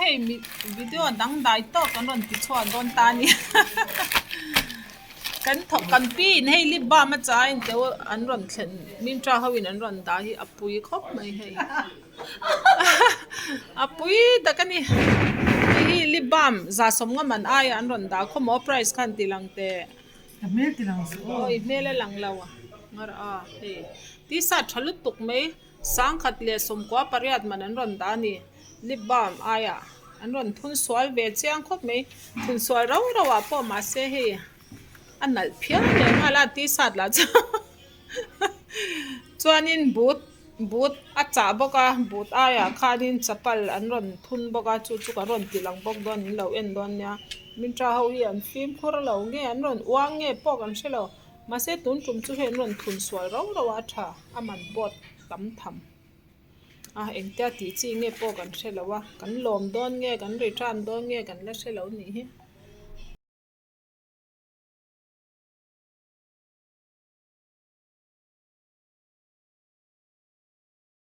hei video dangdai tawk kan rawn ti chhuak dawn ta a ni kan thawk kan pi in hei lip balm a chai in teuh an rawn thlen Myntra ho in an rawn dah hi a pui khawp mai hei a pui tak a ni hei hi lip balm za sawmnga man aia an rawn dah khawmaw price khan ti lang teh. Ka hmel ti lang suh aw. Aw i hmel a lang lo a ngar a hei t-shirt tha lutuk mai. 1018 man an rawn dah a ni. Lip balm aiah an rawn thun sual ve chiang khawp mai. Thun sual rau rau ah pawh mahse hei a nalh phian leh nghal a t-shirt lah chu chuanin boot boot a chah bawk a boot aiah khanin chapal an rawn thun bawk a chu chu ka rawn ti lang bawk dawn in lo en dawn nia. Myntra ho hi an fimkhur lo nge an rawn uang nge pawh kan hre lo. Mahse tun tum chu hei an rawn thun sual rau rau a tha a man pawh tam tham a engtia tih chi nge pawh kan hre lo a kan lawm dawn nge kan return dawn nge kan la hre lo nih hi.